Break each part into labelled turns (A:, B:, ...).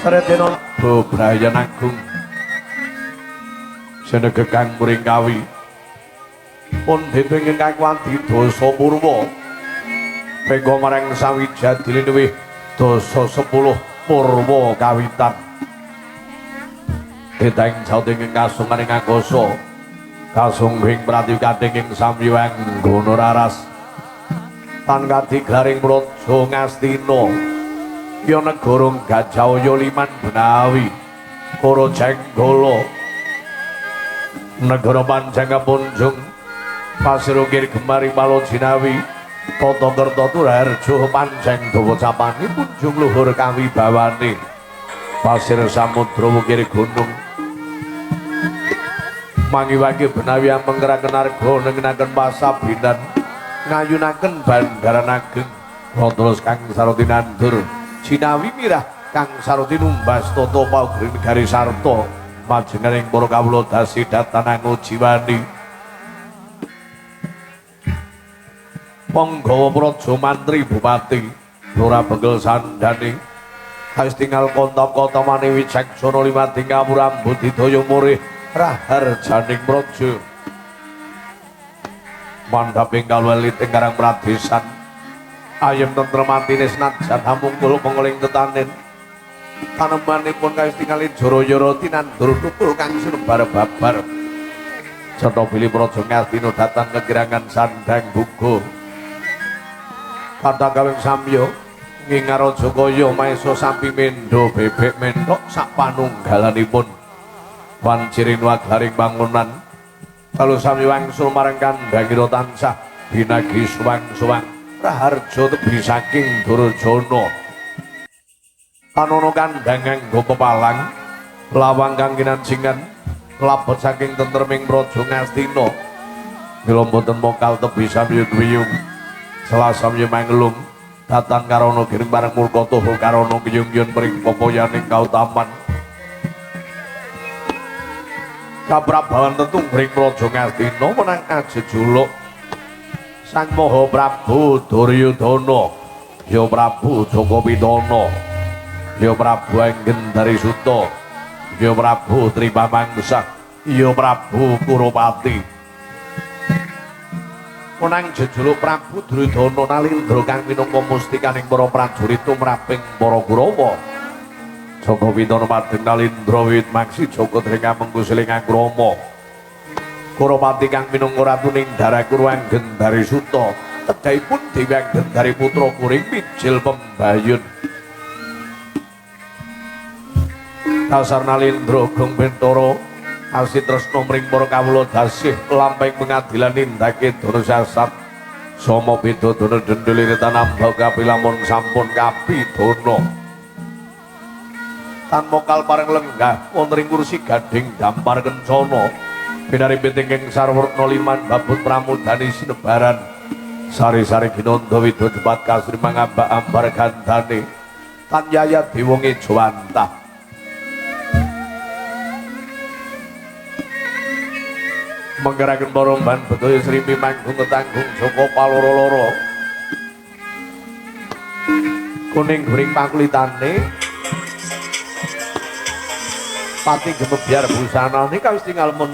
A: Sretena Bebrayan Agung senega kang muring kawi pun dene ingkang kawanti dasa purwa pengko marang sawijadine luwih dasa 10 purwa kawitan teteng sauting ing kasunganing angkasa kasungging pratiwi kating ing samyang gono raras tan kadiglaring praja Ngastina ya negara Gajahaya liman Benawi Koro Jenggala negara panjang kapunjung pasir ukir gemari Palojinawi tata kerta turaharja panjang dawa capane punjung luhur kawibawane pasir samudra ukir gunung mangiwake Benawi amengkeraken arga nengenaken pasabinan ngayunaken bandaran ageng terus kang saroti nandur jinawi mirah kang saroti numbas tata paugring negari sarta majenganing para kawula dasi datanangu jiwani panggawa praja mantri bupati lurah begel sandane kais tinggal kontap-kontamane wicaksana limating kawura budidaya murih raharjaning praja mandhaping kalwelit ing karang pradesan ayem tentrem atine senajan hamungkul pengeling tetanen tanemanipun kais tingali joro-joro tinandur tukul kang sinebar babar cetha bilih praja Ngastina datang kekirangan sandang buga kathah kawing samya ngingaraja kaya maesa sampi mendha bebek menthok sak panunggalanipun wancirin waglaring bangunan kalau sami wangsul marang kandhangira tansah binagi suwang-suwang raharja tebi saking Durjana tanono kandhang nganggo pepalang lawang kang kinancingan labet saking tentreming praja Ngastina mila mboten mokal tebi samya dwiyung selasamya manglung datan karana giring pareng murka tuhu karana kiyung-kiyun pring pepoyaning kautaman kaprabawan tetungring praja Ngastina menang ajejuluk Sang Maha Prabu Duryudana ya Prabu Jaka Pitana ya Prabu Anggendari Suta ya Prabu Tripamangsa ya Prabu Kurupati menang jejuluk Prabu Duryudana Nalindra kang minangka mustikaning para prajurit tumraping para Kurawa Jaka Pitana madheng Nalindra wiwit maksi Jaka Drengamengku siling angkrama Kurupati kang minangka ratuning Darakuru Anggendari Suta tedhahipun Dewi Anggendari putra kuring mijil pembayun dasar Nalindra Gong Bentara asih tresna mring para kawula dasih lampahing pengadilan nindake Durasasat sama beda dana dendel tanamba kapilamun sampun kapidana tan mokal pareng lenggah wonten ing kursi gading dampar kencana pinarimbit ingkang sarwerna liman babut pramudani sinebaran sari-sari ginanda widya jepat kasri mangambak ambar gandane tan yaya dewa ngejawantah menggeraken para ban bedaya srimi manggung tetanggung Joko paloro-loro kuning guring pakulitane pati gemebyar busanane kawis tinggal mun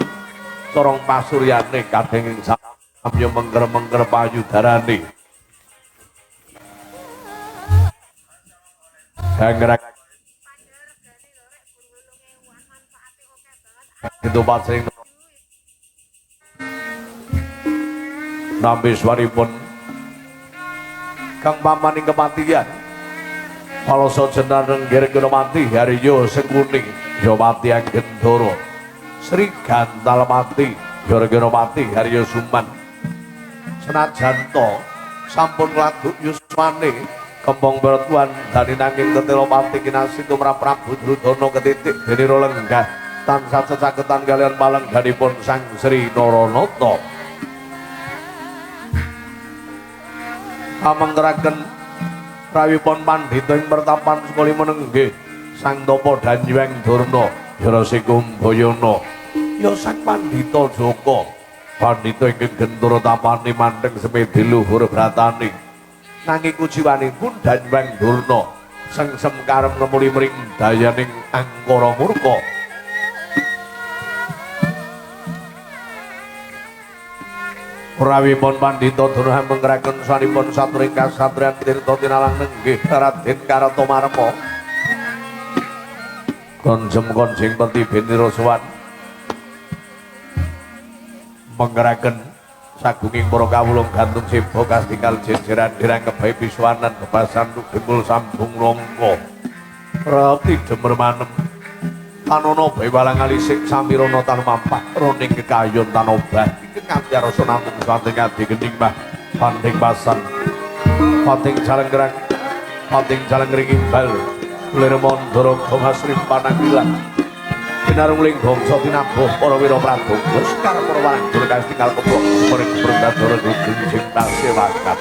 A: corong pasuryane kadheng ing samya mengker-mengker payudarane hangrak ketupat sing nampi swaripun kang pamaning kematian paloso jenar nenggir mati Haryo Sengkuni ya mati Anggendara Sri Gantal mati Yorgenopati Haryo Suman senajan to sampun ngladuk yuswane kembang bertuan dani nanging tetelopati kinasih tumrap Prabu Duryudana ketitik dene lenggah tansah secaketan kalian palengganipun Sang Sri Naranata amengkeraken rawipun pandhita ing pertapan sekali menenggih Sang Tapa Danyang Durna ya Resi Kumbayana ya Sang Pandhita Jaka pandhita ingkang gentur tapane mandheng semedi luhur bratane nanging kuciwanipun Danyang Durna Sengsem karem ngemuli mring dayaning angkara murka. Rawipun pandhita Durna mengkraken sanipun saturing kasatriyan tirta tinalang nenggih Raden Kartomarma. Konjem konjing peti benira sowan mengkraken sagunging para kawula gantung seba kastikal jejeran dirang kebae piswanan bebasan dempul sambung langka. Reti demer manem tanono bae walang alisik samirana tan mampah roning kekayon tan obah iki nganti rasa namung swanting adi gending mbah panting pasan pating jalenggrang pating jalengring imbal lir mandara hasrim pananggilan pinarung ling bangsa tinabuh para wira pradonga sekar para warang kastikal keplok perintah genjing tasewakan.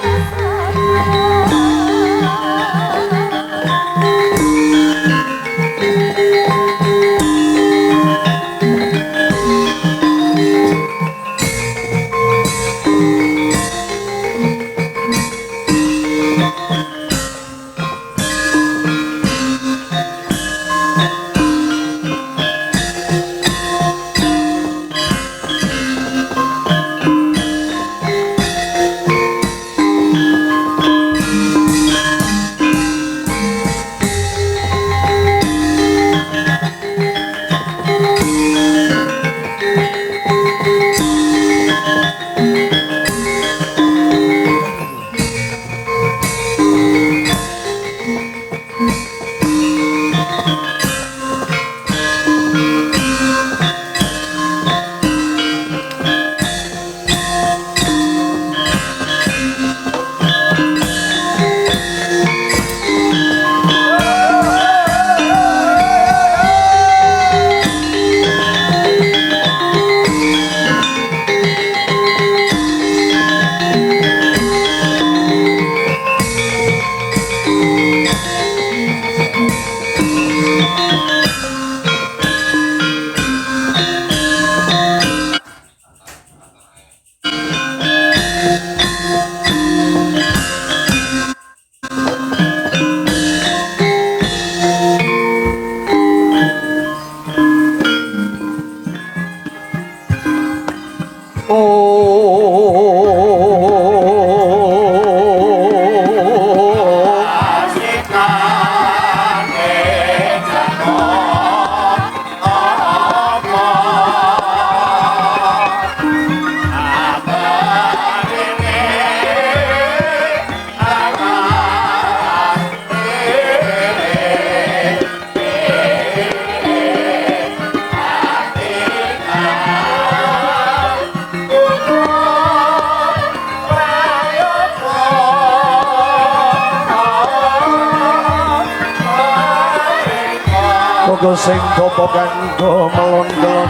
A: Sing topo kanggo melon-melon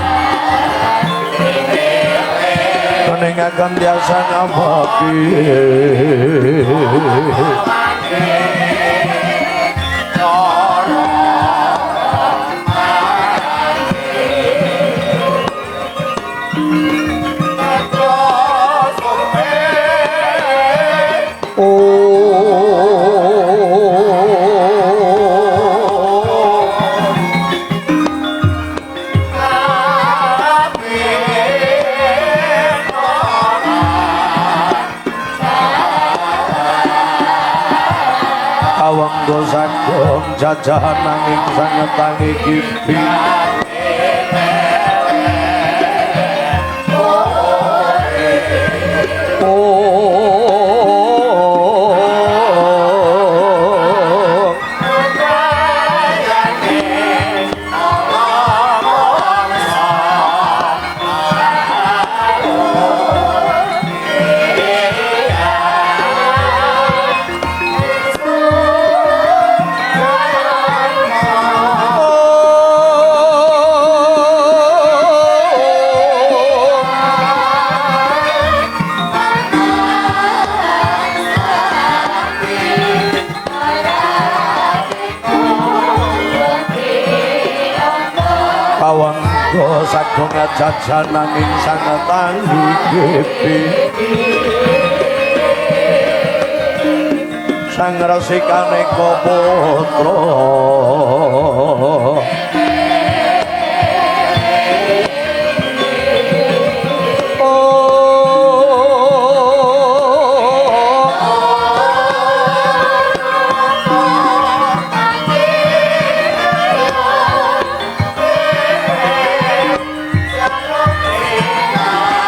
A: keningaken biasa ngabaki jajahan nanging sanget tangi kipi sagung jajan nanging sanget tangi kipi Sang Resikane Putra.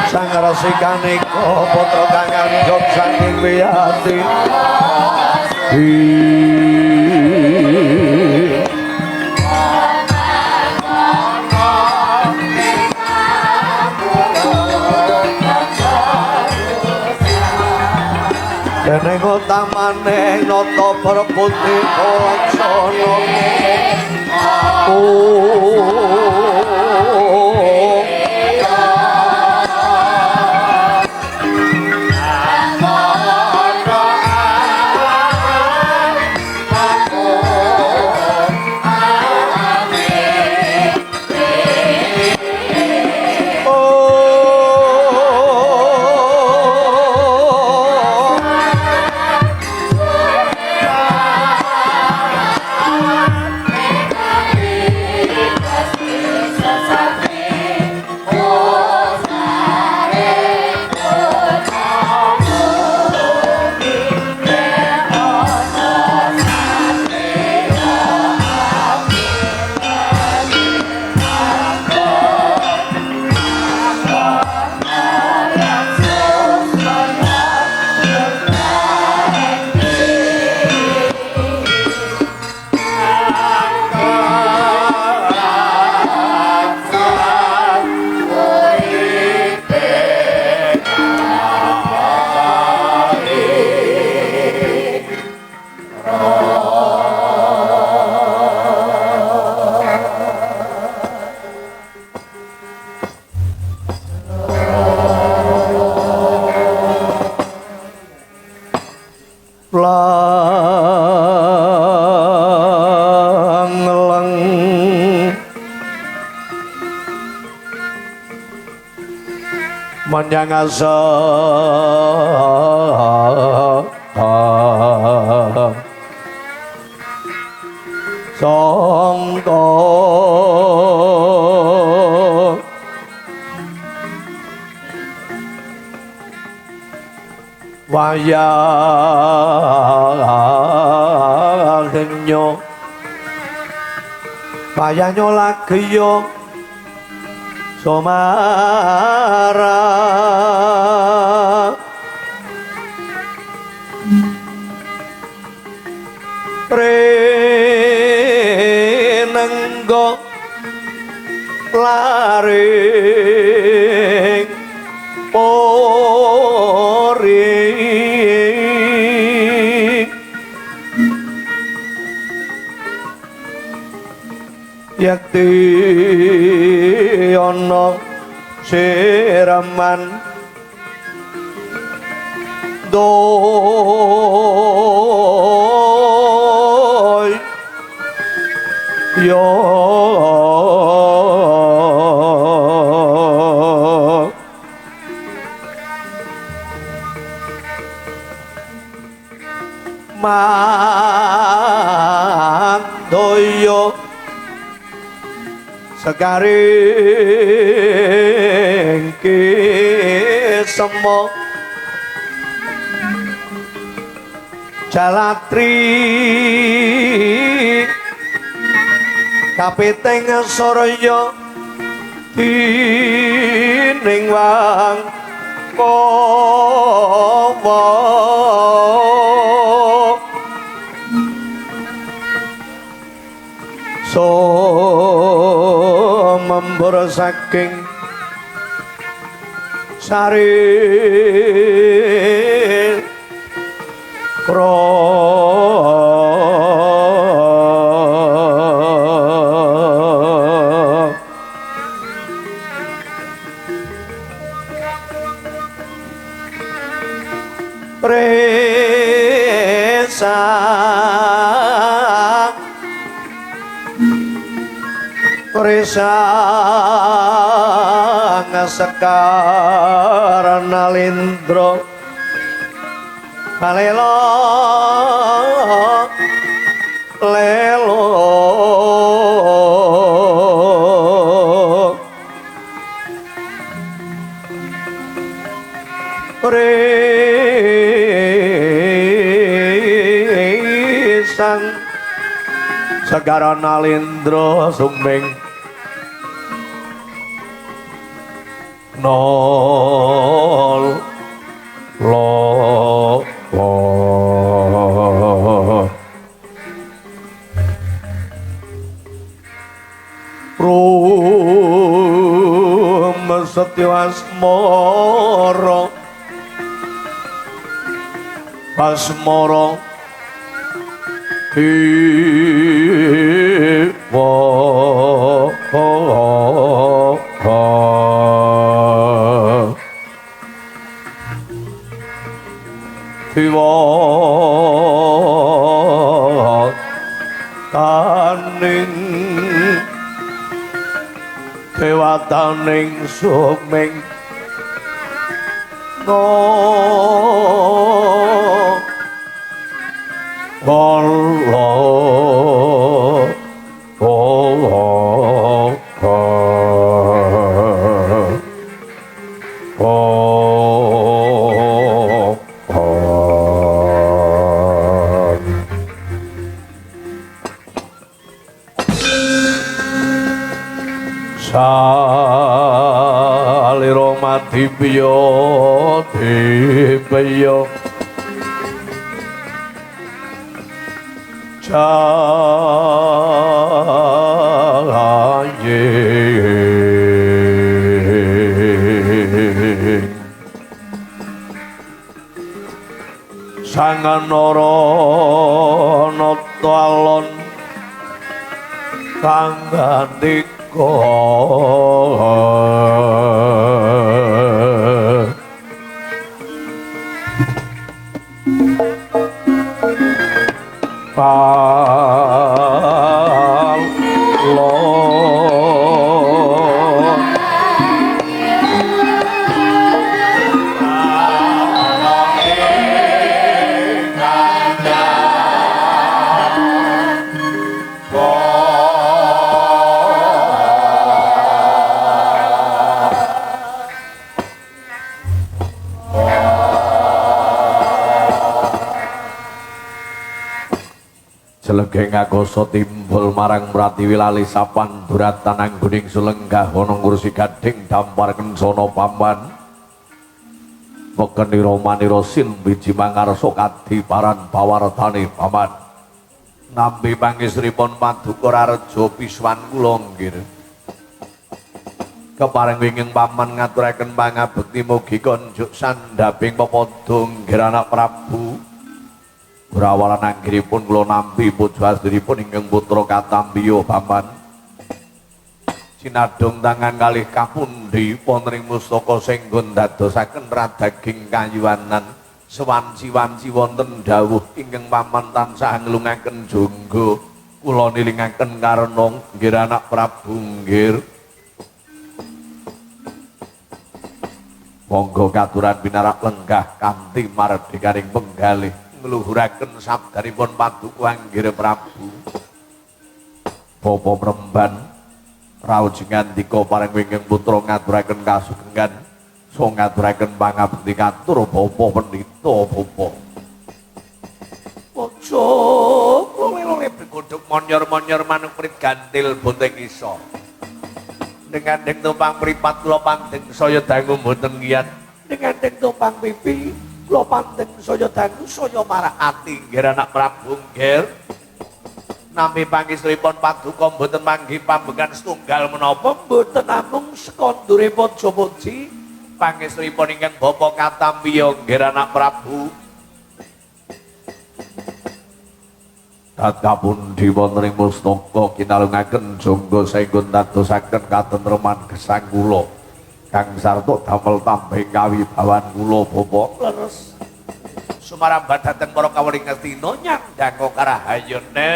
A: Sang Resikane Putra kang anjog saking wiyati. Dene utamane nata perputih laksana. Menyang asa sangka wayanyo wayanyo lagiyo somara prenenggo laring pori yakti ana siraman doi yo mandoyo segaring kisemo jalatri kapiting surya dining wang kawa so membur saking sari pro presa Presang sekar nalindra Balelo lelo risan segara nalindra suming nol lo rum setyo asmara asmara dewa dewa taning dewataning suming no Allah Salira madibya dibya jaye sanganara nata alon kang gandika Jelegeng agoso timbul marang pratiwi lali sapan duratan angguning sulenggah ana kursi gading dampar kencana paman wekenira manira sin wiji mangarsa kadiparan pawartane paman nampi pangesripun paduka rareja piswan kula nggih kepareng winging paman ngaturaken pangabekti mugi konjuk sandhaping pepadha nggih anak Prabu. Brawalan anggiripun kula nampi puja asduripun ingkang putra katambiya paman. Sinadhung tangan kalih kapundi wonten ing mustaka senggon dadosaken radaging kayuwanan sewanci-wanci wonten dawuh ingkang paman tansah nglungaken jonggo kula nilingaken karena nggih anak Prabu nggih. Monggo katuran pinarak lenggah kanthi mardikaning penggalih ngluhuraken sabdanipun paduka anggir Prabu. Bapa Mremban raos ngandika pareng wingking putra ngaturaken kasugengan so ngaturaken pangabekti katur bapa pendhita bapa. Aja lole-lole begodhog monyor-monyor manuk prit gantil bonteng isor. Dengan tumpang mripat kula pandeng saya dangu mboten ngiyat. Dengan tumpang pipi kula pandeng saya dangu saya marak ati nggih anak Prabu nggih. Nampi pangistripun paduka mboten manggi pambegan setunggal menapa mboten namung sekondure puja-puji pangistripun ingkang bapa katampiya nggih anak Prabu. Kapundi wonten ing mustaka kinalungaken jangga saengga dadosaken katentreman gesang kula kang sarta damel tambah kawibawan kula bapa leres sumarambat dhateng para kawula ing Ngastina nyandhanga karahayana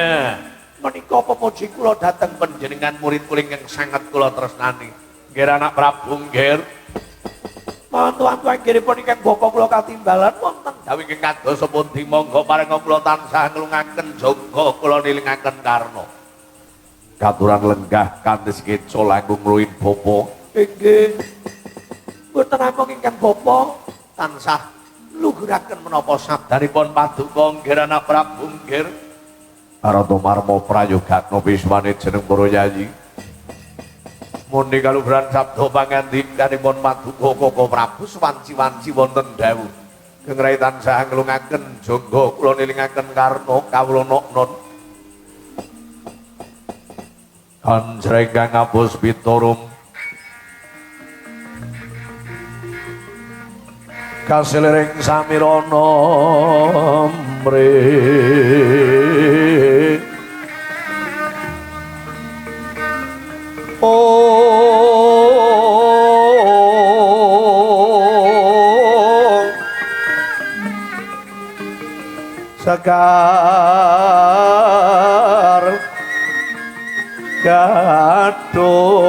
A: menika pepuji kula dhateng panjenengan murid kula ingkang sanget kula tresnani nggih anak Prabu nggih. Mawon tuan-tuan nggihipun ingkang bapa kula katimbalan wonten dawuh ingkang kados pundi monggo paring kula tansah nglungaken jaga kula nilingaken karna. Katuran lenggah kanthi sekeca langkung ngluwin bapa. Inggih. Mboten namung ingkang bapa tansah luhuraken menapa sabdanipun paduka nggih anak Prabu nggih. Arata marma prayogatna pismane jeneng para yayi. Mundhi kaluhuran sabda pangandikanipun paduka Koko Prabu swanci-wanci wonten dawuh. Gengrai tansah nglungaken jangga kula nilingaken karna kawula noknon. Kanjreng kang ngapus piturum kasiliring samirana mre oh sekar gadung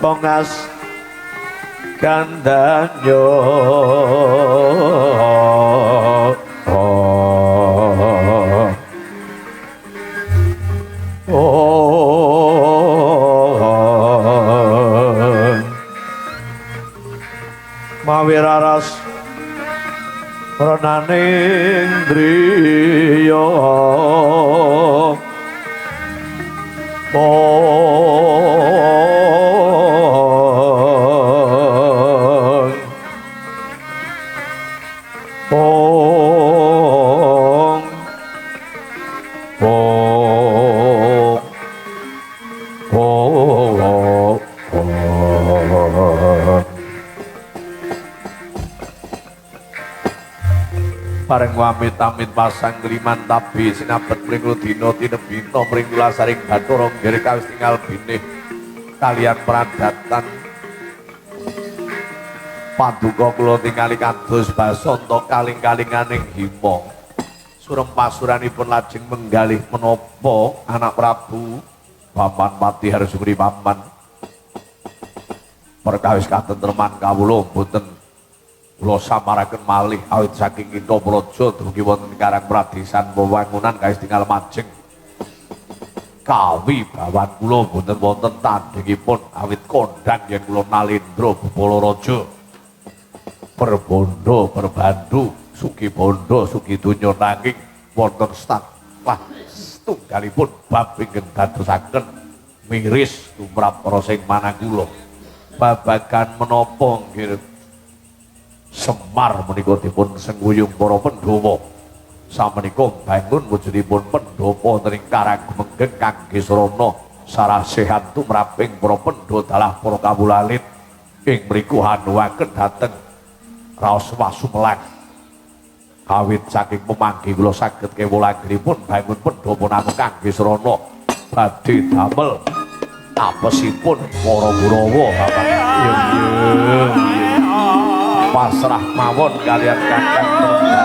A: kongas gandanyo mawi raras renaning driya ong ong ong ong bareng wamit-amit pasang gliman tabi sinabet mring ludina tinebina mring tulasaring bathara nggih kawis tinggal binih kalian pradatan paduka kula tingali kados basanta kaling-kalinganing hima surem pasuranipun lajeng menggalih menapa anak Prabu Paman Pati Harsukri Paman perkawis katentreman kawula mboten kula samaraken malih awit saking kitha Praja dugi wonten Karang Pradesan wewangunan kawis tinggal majeng kawi bawan kula mboten wonten tandhingipun awit kondhang yen kula nalendra bupala raja perbondo perbandu sugi bondo sugi donya nanging wonten statlah setunggalipun bab ingkang dadosaken miris tumrap para sing manang kula babagan menapa nggih Semar menika dipun sengkuyung para Pandhawa. Samenika bangun wujudipun pendhapa wonten ing Karang Gumenggeng kangge sarana sarasehan tumraping para Pandhawa dalah para kawula alit ing mriku hanuwaken dhateng raos wasumelang. Kawit saking pemanggih kula saged kewula anggenipun bangun pendhapa namung kangge sarana badhe damel tapesipun para Kurawa. Bapak pasrah mawon kalian kakang Durna.